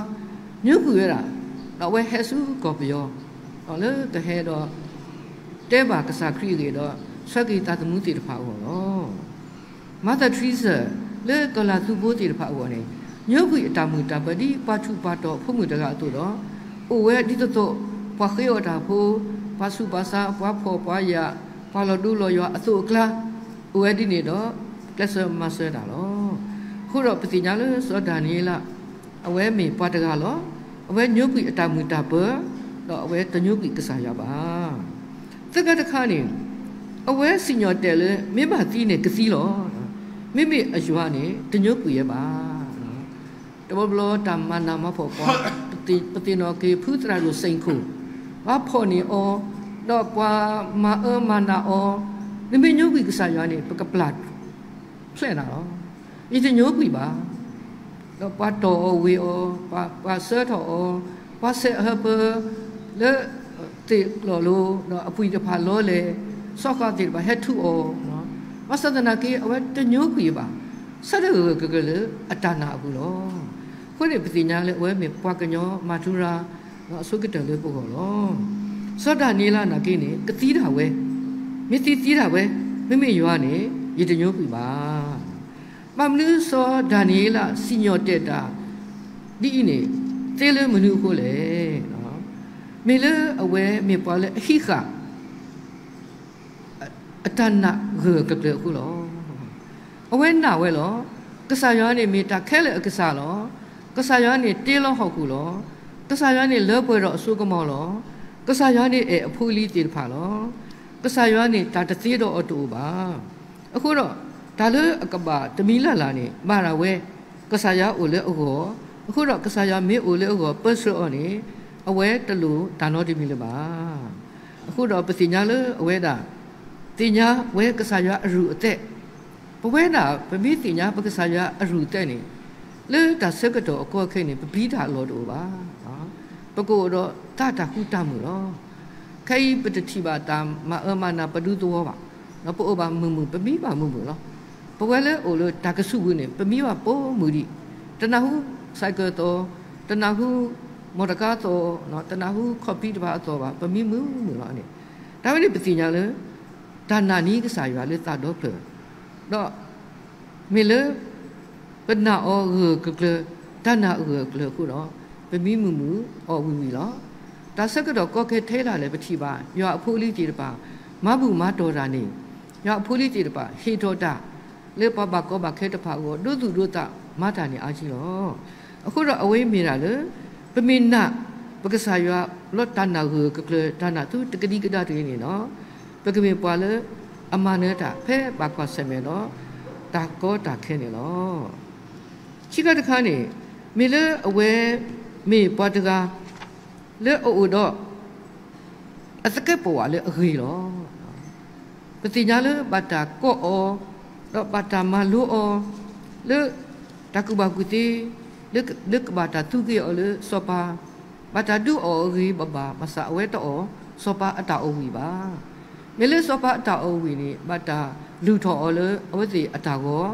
ညိကွံာ်ဝဲဒၣ်, ဒီးအဝဲဟဲဆူကီၢ်ပယီၤ, ဒီးလၢကဟဲဒီး တဲဘၣ်ကစၢ်ခရံာ်အဂ့ၢ်ဒီး ဆှၢက့ၤသးသမူသ့ၣ်တဖၣ်အဂီၢ်လီၤ. Mother Teresa လၢကီၢ်လၤသူဖိသ့ၣ်တဖၣ်အဂီၢ်န့ၣ် ညိကွံာ်အတၢ်မုာ်တၢ်ပၢၤဒ်ပှၤထူးပှၤတီၤအဖိမုၣ်တဂၤအသိးဒီး အိၣ်ဝဲဒ်သိးသိး ပှၤဃ့အီၣ်တၢ်ဖိ, ပှၤဆူးပှၤဆါ, ပှၤဖှီၣ်ပှၤယာ်, ပှၤလီၤဒူလီၤယွၤအသိးအကျါ, အိၣ်ဝဲဒ်န့ၣ်ဒီး ကျဲးစၢးမၤစၢၤတၢ်လီၤ. အဃိဒီးပသ့ၣ်ညါလၢစီၤဒၤနံးယ့လး အဝဲမ့ၢ်ပှၤတဂၤလီၤ. အဝဲညိကွံာ်အတၢ်မုာ်တၢ်ပၢၤ, ဒီးအဝဲတညိကွံာ်ကစၢ်ယွၤဘၣ်. သၢခါတခါန့ၣ် အဝဲစံၣ်ညီၣ်တဲာ်လၢ မ့ၢ်ဘၣ်သံန့ၣ်ကသံလီၤ. မ့မ့ၢ်အယွၤန့ၣ် တညိကွံာ်ဝဲဘၣ်. တဘျီဘျီတၢ်မၤနးမၤဖှီၣ်ပှၤ, ပသ့ၣ်နီၣ်က့ၤဖုသရၣ်ဒိၣ်စ့ၣ်ခိၣ်, ပှၤဖီၣ်န့ၢ်အီၤ, ဒီးပှၤမၤအၢမၤနးအီၤ, နမ့ၢ်ညိကွံာ်ကစၢ်ယွၤန့ၣ် ပကပျၢ်ဖျဲးနၤလီၤ. ယတညိကွံာ်ဘၣ်. ဒီးပှၤတီၢ်အီၤဝ့ၤအီၤ, ပှၤဆှၢထီၣ်အီၤ, ပှၤဆဲးအဟၢဖၢ လၢသ့ၣ်လီၢ်လိၤ, ဒီးအပှံၢ်တဖၣ်လီလဲၣ်, စီၤဃၣ်သ့ၣ်တဖၣ်ဟဲထူအီၤ, ဘၣ်ဆၣ်သနာ်က့ အဝဲတညိကွံာ်ဘၣ်. ဆၢထၢၣ်ဂၢၢ်ဂၢၢ်ကျၢၤကျၢၤလၢအတၢ်နာ်အပူၤလီၤ. အဃိန့ၣ် ပသ့ၣ်ညါလၢအဝဲမ့ၢ်ပှၤကညီမၤထူရၤ အဆိကတၢၢ်လၢပဂီၢ်လီၤ. စီၤဒၤနံးယ့လးနာ်က့န့ၣ် ကသံဒၣ်ဝဲ, မ့ၢ်သံသံဒၣ်ဝဲ, မ့မ့ၢ်ယွၤန့ၣ် ယတညိကွံာ်ဘၣ်. ဘၣ်မနုၤစီၤဒၤနံးယ့လးစံၣ်ညီၣ်တဲာ်တၢ်ဒ်အံၤန့ၣ် သ့လၢမနုၤအဃိလဲၣ်. မ့ၢ်လၢအဝဲမ့ၢ်ပှၤလၢအဟံးဃာ် အတၢ်နာ်ဂၢၢ်ဂၢၢ်ကျၢၤကျၢၤအဃိလီၤ. အဝဲနာ်ဝဲလီၤ. ကစၢ်ယွၤန့ၣ်မ့ၢ်တၢ်ခဲလၢာ်အကစၢ်လီၤ. ကစၢ်ယွၤန့ၣ်တ့လီၤဟီၣ်ခိၣ်လီၤ. ကစၢ်ယွၤန့ၣ်လၢပှဲၤဒီးအစိကမီၤလီၤ. ကစၢ်ယွၤန့ၣ်အဲၣ်အဖိအလံၤသ့ၣ်တဖၣ်လီၤ. ကစၢ်ယွၤန့ၣ်တၢ်တသ့ဒီးအီၤတအိၣ်ဘၣ်. အဃိဒီး တၢ်လၢအကဘၣ်တမံၤလၢ်လၢ်န့ၣ် ဘၣ်ဒၣ်ဝဲ ကစၢ်ယွၤအိၣ်လၢအဂီၢ်, အဃိဒီးကစၢ်ယွၤမ့ၢ်အိၣ်လၢအဂီၢ်ပၢဆှၢအီၤန့ၣ် အဝဲတလိၣ်တၢ်နီတမံၤလၢၤဘၣ်. အဃိဒီးပသ့ၣ်ညါလၢအဝဲဒၣ် သ့ၣ်ညါဝဲကစၢ်ယွၤအရူၢ်အသဲး, ပဝဲဒၣ်ပမ့ၢ်သ့ၣ်ညါပကစၢ်ယွၤအရူၢ်အသဲးန့ၣ် လၢတၢ်ဆၢကတီၢ်အကီအခဲန့ၣ် ပပျံၤတၢ်အလီၢ်တအိၣ်ဘၣ်. ပကအိၣ်ဒီးတၢ်တၢ်ဃူတၢ်မုာ်လီၤ. ခဲအံၤပတထံၣ်ဘၣ်တၢ်မၤအၢမၤနးပဒူသဝီဘၣ်. ပအိၣ်ဘၣ်မုာ်မုာ် ပမံဘၣ်မုာ်မုာ်လီၤ. ပဝဲလၢအိၣ်လၢတၢ်ကဆူးပူၤန့ၣ် ပမံဘၣ်ပိာ်မုၣ်ဒံး, တနၢ်ဟူ cycle သီ, တနၢ်ဟူ မော်တော်ကား သီ, တနၢ်ဟူ ခီၣ်ဖံး တဖၣ်အသီဘၣ်, ပမံမုာ်မုာ်လီၤန့ၣ်. တၢ်ဝဲန့ၣ်ပသ့ၣ်ညါလၢ တၢ်နာ်န့ၢ်ကစၢ်ယွၤလၢသးဒီဖျၢၣ်, ဒီး မ့ၢ်လၢ ပနာ်အီၤဂၢၢ်ဂၢၢ်ကျၢၤကျၢၤ, တၢ်နာ်အဂၢၢ်အကျၢၤအဃိဒီး ပမံမုာ်မုာ်အီၤဝံၤဝံၤလီၤ. တၢ်ဆၢကတီၢ်ကီခဲထဲဒၣ်လဲာ်ပထံၣ်ဘၣ် ယွၤအဖိအလံၤသ့ၣ်တဖၣ် မၤဘူၣ်မၤတီၢ်တၢ်န့ၣ်, ယွၤအဖိအလံၤသ့ၣ်တဖၣ် ဟ့ၣ်ထီၣ်တၢ် လၢပှၤဘၣ်ကီဘၣ်ခဲတဖၣ်အဂီၢ် ဒိသူၣ်ဒိသးမၤတၢ်န့ၣ်အါကံလီၤ. အဃိဒီးအဝဲမ့ၢ်ဒၣ်လၢ ပမ့ၢ်နာ် ပကစၢ်ယွၤလီၤတၢ်နာ်ဂၢၢ်ဂၢၢ်ကျၢၤကျၢၤ တၢ်နာ်သုတကဒံကဒါတဂ့ၤန့ၣ်ဒီး ပကမ့ၢ်ပှၤလၢအမၤနၢၤတၢ်ဖဲဘၣ်ကွၢ်ဆၢၣ်မဲာ်ဒီး တၢ်ကီတၢ်ခဲန့ၣ်လီၤ. ခံခါတခါန့ၣ် မ့ၢ်လၢအဝဲမ့ၢ်ပှၤတဂၤ လၢအအိၣ်ဒီး အသကဲးပဝးလၢအဂ့ၤလီၤ. ပသ့ၣ်ညါလၢဘၣ်တၢ်ကိးအီၤ ဒီးဘၣ်တၢ်မၤလိအီၤ လၢတၢ်ကူၣ်ဘၣ်ကူၣ်သ့ လၢကဘၣ်တၢ်သူက့ၤအီၤလၢစီၤပၤ ဘၣ်တၢ်ဒုးအီၣ်အဂ့ၤဘၣ်ဘၣ် ဘၣ်ဆၣ်အဝဲတအီၣ်စီၤပၤအတၢ်အီၣ်ဝံၣ်ဘၣ်. မ့ၢ်လၢစီၤပၤအတၢ်အီၣ်ဝံၣ်န့ၣ် ဘၣ်တၢ်လုၢ်ထီၣ်အီၤလၢအဝဲသ့ၣ်အတၢ်ဂီၤ,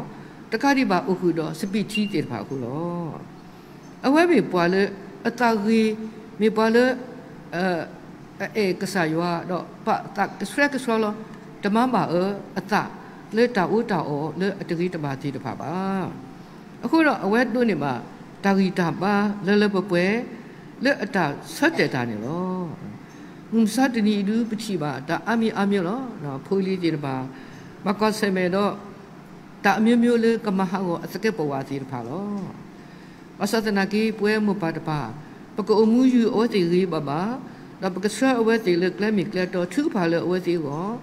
တကးဒံးဘၣ်အိၣ်ဃုာ်ဒီးစပံးထံသ့ၣ်တဖၣ်အဃိလီၤ. အဝဲမ့ၢ်ပှၤလၢအသးဂ့ၤ, မ့ၢ်ပှၤလၢ အအဲၣ်ကစၢ်ယွၤ ဒီးပာ်သးကဆှဲကဆှီလီၤ. တမၤဘၣ်အၢအသးလၢတၢ်အီၣ်တၢ်အီလၢအတဂ့ၤတဘၣ်သ့ၣ်တဖၣ်ဘၣ်. အဃိဒီးအဝဲဒိးန့ၢ်ဘၣ်တၢ်ဂံၢ်တၢ်ဘါလၢလၢပှဲၤပှဲၤ လၢအတၢ်ဆၢတဲာ်တၢ်န့ၣ်လီၤ. မုၢ်မဆါတနံၤအံၤဒုး ပထံၣ်ဘၣ်တၢ်အါမံၤအါမံၤလီၤ. ဖိလံၤသ့ၣ်တဖၣ် ဘၣ်ကွၢ်ဆၢၣ်မဲာ်ဒီး တၢ်အမျိုးမျိုးလၢကမၤဟးဂီၤအသကဲးပဝးသ့ၣ်တဖၣ်လီၤ. ဘၣ်ဆၣ်သနာ်က့ ပဝဲမိၢ်ပၢ်တဖၣ် ပကအိၣ်မူယုာ်အဝဲသ့ၣ်ဂ့ၤဘၣ်ဘၣ်, ဒီးပကဆှၢအဝဲသ့ၣ်လၢကျဲမ့ၢ်ကျဲတီ ထုကဖၣ်လၢအဝဲသ့ၣ်အဂီၢ်,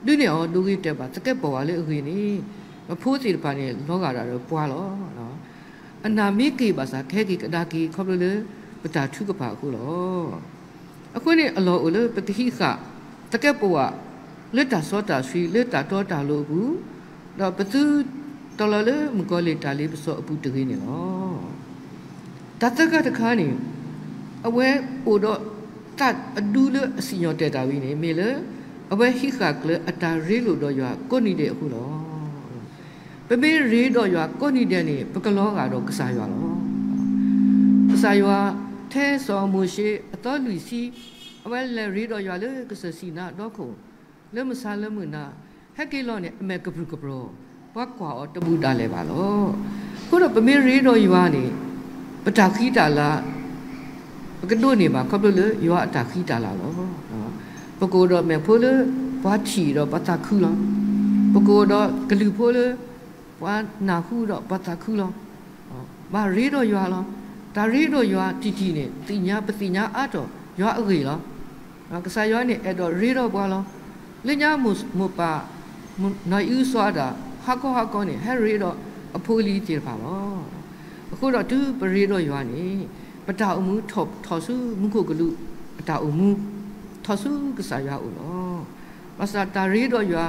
ဒုးနဲၣ်အီၤဒိဂ့ၤတဲာ်ဘၣ်သကဲးပဝးလၢအဂ့ၤန့ၣ်, ပဖိသ့ၣ်တဖၣ်န့ၣ် လီၤဂာ်ဒၣ်ဒီးပှၤလီၤ. အနၢ်မ့ၢ်က့ၤဘၣ်ဆၣ် ကဟဲက့ၤကဒါက့ၤ ခီဖျိလၢ ပတၢ်ထုကဖၣ်အဃိလီၤ. အဃိန့ၣ် အလီၢ်အိၣ်လၢပကဟံးဃာ်သကဲးပဝး လၢတၢ်စီတၢ်ဆှံ လၢတၢ်တီတၢ်လိၤအပူၤ, ဒီးပသုတလီၤလၢမုၣ်ကီၤလံၢ်တၢ်လ့ပစီအပူၤတဂ့ၤန့ၣ်လီၤ. တၢ်သၢခါတခါန့ၣ် အဝဲအိၣ်ဒီးသးအဒူလၢအစံၣ်ညီၣ်တဲာ်တၢ်ဝံၤန့ၣ် မ့ၢ်လၢ အဝဲဟံးဃာ်ကျၢၤအတၢ်ရ့လိာ်ဒီးယွၤကိးနံၤဒဲးအဃိလီၤ. ပမ့ၢ်ရ့ဒီးယွၤကိးနံၤဒဲးန့ၣ် ပကလီၤဂာ်ဒီးကစၢ်ယွၤလီၤ. ကစၢ်ယွၤ ထဲစီၤမိၤၡ့အသီလွံၢ်ဆံ, အဝဲလဲၤရ့ဒီးယွၤလၢကစၢၢ်စံၤနါဒီခိၣ်, လၢမဆါလၢမုၢ်နၤ, ဟဲက့ၤလီၤန့ၣ် အမဲာ်ကပြုၢ်ကပြီၤ, ပှၤကွၢ်အီၤတဘူၣ်ဒၣ်လဲာ်ဘၣ်လီၤ. အဃိဒီးပမ့ၢ်ရ့ဒီးယွၤန့ၣ် ပတၢ်ဃံတၢ်လၤ ပကဒိးန့ၢ်ဘၣ် ခီဖျိလၢယွၤအတၢ်ဃံတၢ်လၤလီၤ. ပကအိၣ်ဒီးမဲာ်ဖိလၢပှၤထံၣ်ဒီးပှၤသးခုလီၤ. ပကအိၣ်ဒီးကလုၢ်ဖိလၢ ပှၤနၢ်ဟူဒီးပှၤသးခုလီၤ. ဘၣ်ရ့ဒီးယွၤလီၤ. တၢ်ရ့ဒီးယွၤတံၢ်တံၢ်န့ၣ် သ့ၣ်ညါ ပသ့ၣ်ညါအါထီၣ်ယွၤအဂ့ၢ်လီၤ. ကစၢ်ယွၤန့ၣ်အဲၣ်ဒိးရ့ဒီးပှၤလီၤ. လၢညါမိၢ်ပၢ် နီၢ်အံၣ်အုစီၤအၤဒၣ် ဟါခီဟါခီန့ၣ် ဟဲရ့ဒီးအဖိအလံၤသ့ၣ်တဖၣ်လီၤ. အဃိဒီးတုၤပရ့ဒီးယွၤန့ၣ် ပတၢ်အိၣ်မူထီၣ်ဆူမူခိၣ်ကလူးအတၢ်အိၣ်မူ, ထီၣ်ဆူကစၢ်ယွၤအအိၣ်လီၤ. ဘၣ်ဆၣ်တၢ်ရ့ဒီးယွၤ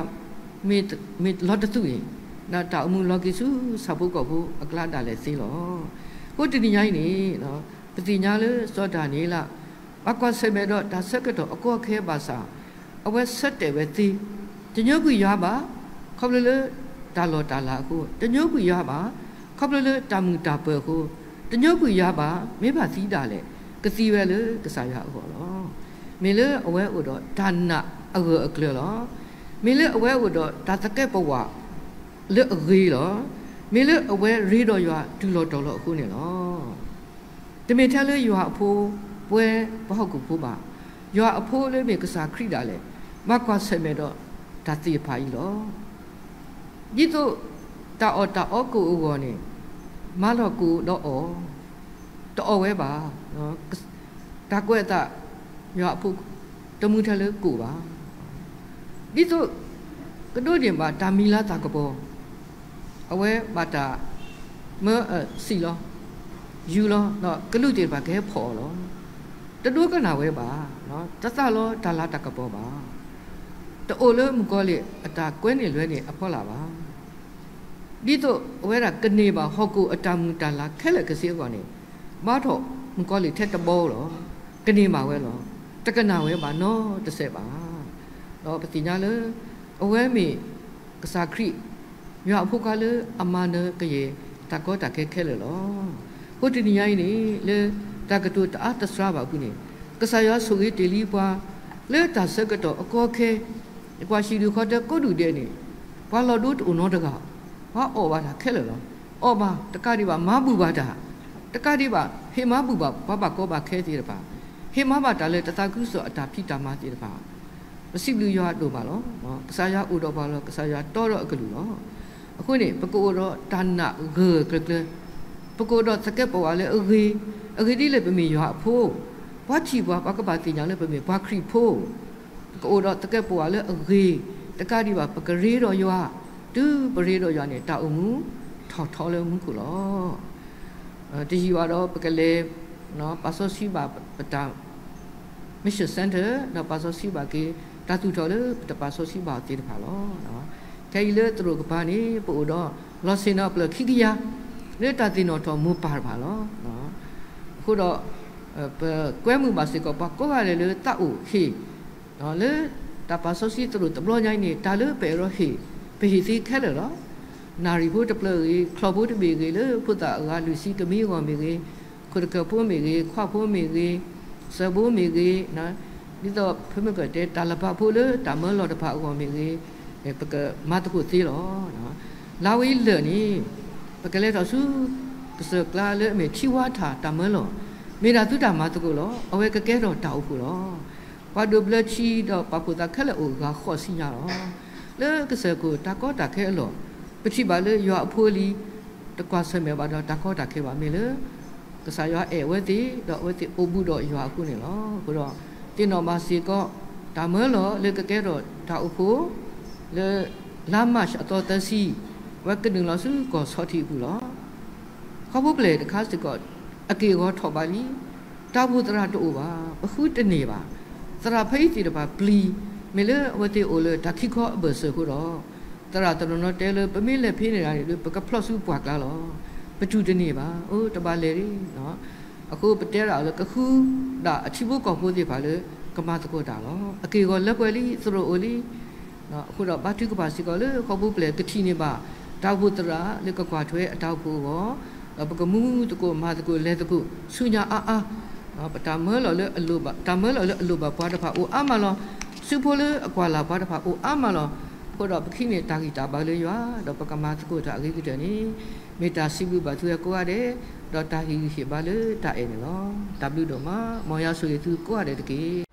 မ့ၢ်လီၤတသူၣ်န့ၣ် တၢ်အိၣ်မူလီၤက့ၤဆူဆၣ်ဖိကီၢ်ဖိအကျါဒၣ်လဲာ်သ့လီၤ. အဃိတနံၤညါအံၤန့ၣ် ပသ့ၣ်ညါလၢစီၤဒၤနံးယ့လး ဘၣ်ကွၢ်ဆၢၣ်မဲာ်ဒီးတၢ်ဆၢကတီၢ်အကီအခဲဘၣ်ဆၣ် အဝဲဆၢတဲာ်ဝဲသ့, တညိကွံာ်ယွၤဘၣ်, ခီဖျိလၢတၢ်လီၢ်တၢ်လၤအဃိ, တညိကွံာ်ယွၤဘၣ်, ခီဖျိလၢတၢ်မုာ်တၢ်ပၢၤအဃိ, တညိကွံာ်ယွၤဘၣ်, မ့ၢ်ဘၣ်သံဒၣ်လဲာ် ကသံဝဲလၢကစၢ်ယွၤအဂီၢ်လီၤ. မ့ၢ်လၢအဝဲအိၣ်ဒီးတၢ်နာ်အဂၢၢ်အကျၢၤလီၤ. မ့ၢ်လၢအဝဲအိၣ်ဒီးတၢ်သကဲးပဝးလၢအဂ့ၤလီၤ. မ့ၢ်လၢအဝဲရ့ဒီးယွၤတုၤလီၤတီၤလီၤအဃိန့ၣ်လီၤ. တမ့ၢ်ထဲလၢယွၤအဖိ ပဝဲပှၤဟီၣ်ခိၣ်ဖိဘၣ်. ယွၤအဖိလၢမ့ၢ်ကစၢ်ခရံာ်ဒၣ်လဲာ် ဘၣ်ကွၢ်ဆၢၣ်မဲာ်ဒီးတၢ်သ့ၣ်တဖၣ်အံၤလီၤ. ဒ်သိးတၢ်အီၣ်တၢ်အီကိၣ်အဂီၢ်န့ၣ် မၤလီၤကိၣ်ဒီးအီၣ်, တအီၣ်ဝဲဘၣ်. တၢ်ကွဲးအသး ယွၤအဖိ တမူထဲလၢကိၣ်ဘၣ်. ဒ်သိးကဒိးန့ၢ်ဘၣ်တၢ်မံၤလၤသၣ်ကပီၤ အဝဲဘၣ်တၢ်မၢအစံၣ်လီၤ, ယူၤလီၤ, ဒီးကလူးသ့ၣ်တဖၣ်ကဟဲဖီၣ်အီၤလီၤ. တဒိကနၣ်ဝဲဘၣ်, တသးလီတၢ်လၤတၢ်ကပီၤဘၣ်. တအိၣ်လၢမုၣ်ကီၤလံၢ်အတၢ်ကွဲန့ၢ်လွဲန့ၢ်အဖီလာ်ဘၣ်. ဒ်သိးအဝဲဒၣ်ကန့ၢ်ဘၣ်ဟီၣ်ခိၣ်အတၢ်မုာ်တၢ်လၤခဲလၢာ်ခဲဆ့အဂီၢ်န့ၣ်, ဘါထီၣ်မုၣ်ကီၤလံၢ်ထဲတဘီလီၤ. ကန့ၢ်ဘၣ်ဝဲလီၤ. တကနၣ်ဝဲဘၣ်နီတစဲးဘၣ်. ဒီးပသ့ၣ်ညါလၢ အဝဲမ့ၢ်ကစၢ်ခရံာ် ယွၤအဖိခွါလၢအမၤနၢၤကယဲၢ်တၢ်ကီတၢ်ခဲခဲလၢာ်လီၤ. အဃိတနံၤညါအံၤန့ၣ် လၢတၢ်ကတိၤတအါတစှၤဘၣ်အပူၤန့ၣ်, ကစၢ်ယွၤဆိၣ်ဂ့ၤတ့ၢ်လံပှၤ လၢတၢ်ဆၢကတီၢ်အကီအခဲ, ပှၤဟံၣ်ဒူၣ်ဃီတၢကိးဒူၣ်ဒဲးန့ၣ်, ပှၤလီၤဒိတအိၣ်နီတဂၤ, ပှၤအီၣ်ဘၣ်တၢ်ခဲလၢာ်လီၤ. အီၣ်ဘၣ်တကးဒံးဘၣ် မၤဘူၣ်ဘၣ်တၢ်, တကးဒံးဘၣ် ဟ့ၣ်မၤဘူၣ်ဘၣ်ပှၤဘၣ်ကီဘၣ်ခဲသ့ၣ်တဖၣ်, ဟ့ၣ်မၤဘၣ်တၢ်လၢတသးခုကစီၣ်အတၢ်ဖံးတၢ်မၤသ့ၣ်တဖၣ် ပစံးဘျုးယွၤဒိၣ်မးလီၤ. ကစၢ်ယွၤအိၣ်ဒီးပှၤလီၤ. ကစၢ်ယွၤတီဒီးအကလုၢ်လီၤ. အဃိန့ၣ် ပကအိၣ်ဒီးတၢ်နာ်ဂၢၢ်ဂၢၢ်ကျၢၤကျၢၤ, ပကအိၣ်ဒီးသကဲးပဝးလၢအဂ့ၤ, အဂ့ၢ်ဒ်လဲၣ်ပမ့ၢ်ယွၤအဖိ, ပှၤထံၣ်ပှၤ ပှၤကဘၣ်သ့ၣ်ညါလၢပမ့ၢ်ပှၤခရံာ်ဖိ, ပကအိၣ်ဒီးသကဲးပဝးလၢအဂ့ၤ, တကးဒံးဘၣ် ပကရ့ဒီးယွၤ, တုၤပရ့ဒီးယွၤန့ၣ် တၢ်အိၣ်မူထီၣ်ထီလၢမူခိၣ်လီၤ. တယံာ်ဘၣ်ဒီး ပကလဲၤ ပာ်စီဆှံဘၣ်ပတၢ် Mission Center ဒီးပာ်စီဆှံဘၣ်က့ၤ တၢ်သူၣ်ထီၣ်လၢပတပာ်စီဆှံဘၣ်အီၤသ့ၣ်တဖၣ်လီၤ. ခဲအံၤလၢသရိာ်ကပၤန့ၣ် ပအိၣ်ဒီးလီၤဆ့ၣ်နီၤပျၢၤခံကယၤ လၢတၢ်သ့ၣ်နီၣ်ထီၣ်မိၢ်ပၢ်တဖၣ်လီၤ. အဃိဒီး ပကွဲမုာ်ဘၣ်စ့ၢ်ကီးပှၤကိးဂၤဒဲးလၢသးအိၣ်ဟ့ၣ်, လၢတၢ်ပာ်စီဆှံသရိာ်တဘျီညါအံၤန့ၣ် တၢ်လၢပအဲၣ်ဒိးဟ့ၣ်, ပဟ့ၣ်သ့ခဲလၢာ်လီၤ. နၣ်ရံၣ်ဖိတဖျၢၣ်ဂ့ၤ, ချီၣ်ဖိတဘ့ၣ်ဂ့ၤ, လၢဖိသၣ်အဂၤလွံၢ်ဆံကမံအဂီၢ်မ့ၢ်ဂ့ၤ, ခိၣ်တကၢၢ်ဖိမ့ၢ်ဂ့ၤ, ခွါဖိမ့ၢ်ဂ့ၤ, စၢၤဘိမ့ၢ်ဂ့ၤ, ဒ်သိးဖဲမ့ၢ်ကတဲ တၢ်လၢပာ်ဖိလၢတၢ်မၢလီၢ်တဖၣ်အဂီၢ်မ့ၢ်ဂ့ၤ, ပကမၤသကိးသ့လီၤ. လါဝဲအံၤလၢာ်န့ၣ် ပကလဲၤထီၣ်ဆူ ကစၢၢ်ကျါလၢအမ့ၢ်ထံဝါထၣ်တၢ်မၢလီၢ်, မ့ၢ်ဒၣ်သုတၢ်မၤသကိးလီၤ. အဝဲကကဲထီၣ်တၢ်အိၣ်ဖှိၣ်လီၤ. ပှၤဒိးဘျၢထံဒီးပာ်ဖှိၣ်သးခဲလၢာ်အိၣ်ဂၤဃိးဆံညါလီၤ. လၢကစၢၢ်ခိၣ်တၢ်ကီတၢ်ခဲအလီၢ်, ပထံၣ်ဘၣ်လၢယွၤအဖိအလံၤ တကွၢ်ဆၢၣ်မဲာ်ဘၣ်ဒီးတၢ်ကီတၢ်ခဲဘၣ် မ့ၢ်လၢ ကစၢ်ယွၤအဲၣ်အဝဲသ့ၣ် ဒီးအဝဲသ့ၣ်အိၣ်ဘူးဒီးယွၤအဃိန့ၣ်လီၤ. အဃိဒီး သ့ၣ်နီၣ်ဘၣ်စ့ၢ်ကီး တၢ်မၢလီၢ်လၢကကဲထီၣ်တၢ်အိၣ်ဖှိၣ် လၢ လါမၢ်ၡးအသီသၢဆံ အဝဲကနုာ်လီၤဆူကီၢ်ဆီၣ်ထံးအပူၤလီၤ. ခီဖျိပျဲၢ်တခါစ့ၢ်ကီး အက့ၢ်အဂီၤထီၣ်ဘးလံ. တၢ်အိၣ်ဖှိၣ်သရၣ်တအိၣ်ဘၣ်, ပဃုတန့ၢ်ဘၣ်. သရၣ်ဖဲအံၤသ့ၣ်တဖၣ်ပျံၤ, မ့ၢ်လၢအဝဲသ့ၣ်အိၣ်လၢတၢ်ခံခီအဘၢၣ်စၢၤအဃိဒီး သရၣ်တနီၤနီၤတဲလၢ ပမ့ၢ်လဲၤဖဲန့ၣ်ဒၣ်န့ၣ်ဒီး ပကဖျီၣ်ဆူပှၢ်ကျါလီၤ. ပတူၢ်တန့ၢ်ဘၣ်, အိၣ်တဘၣ်လဲၤလံ. အဃိပတဲဒၣ်လၢကဃုဒၣ်အထံဖိကီၢ်ဖိသ့ၣ်တဖၣ်လၢ ကမၤသကိးတၢ်လီၤ. အက့ၢ်အဂီၤလၢပှဲၤလံ, သရိာ်အိၣ်လံ. အဃိဒီးဘါထုကဖၣ်စ့ၢ်ကီးလၢ ခီဖျိပျဲၢ်ကထံၣ်န့ၢ်ဘၣ် တၢ်အိၣ်ဖှိၣ်သရၣ်လၢကကွၢ်ထွဲအတၢ်အိၣ်ဖှိၣ်အဂီၢ်, ဒီးပကမူသကိးမၤသကိးလဲၤသကိး ဆူညါအါအါ, ပတၢ်မၢလီၤလၢအလိၣ်ဘၣ်, တၢ်မၢလီၤလၢအလိၣ်ဘၣ်ပှၤတဖၣ်အိၣ်အါမးလီၤ. စုဖိလၢအကွၢ်လၢ်ပှၤတဖၣ်အိၣ်အါမးလီၤ. အဃိဒီးပကဟံးန့ၢ်တၢ်ဂံၢ်တၢ်ဘါလၢယွၤ, ဒီးပကမၤသကိးတၢ်အဂ့ၤကတၢၢ်န့ၣ် မ့ၢ်တၢ်စံးဘျုးဘၣ်သုဝဲကိးဂၤဒဲး, ဒီးတၢ်ဟ့ၣ်ဂံၢ်ဟ့ၣ်ဘါလၢတၢ်အဲၣ်န့ၣ်လီၤ. တၢ်ဘျုးဒိၣ်မး, မ်ယွၤဆိၣ်ဂ့ၤသုကိးဂၤဒဲးတက့ၢ်.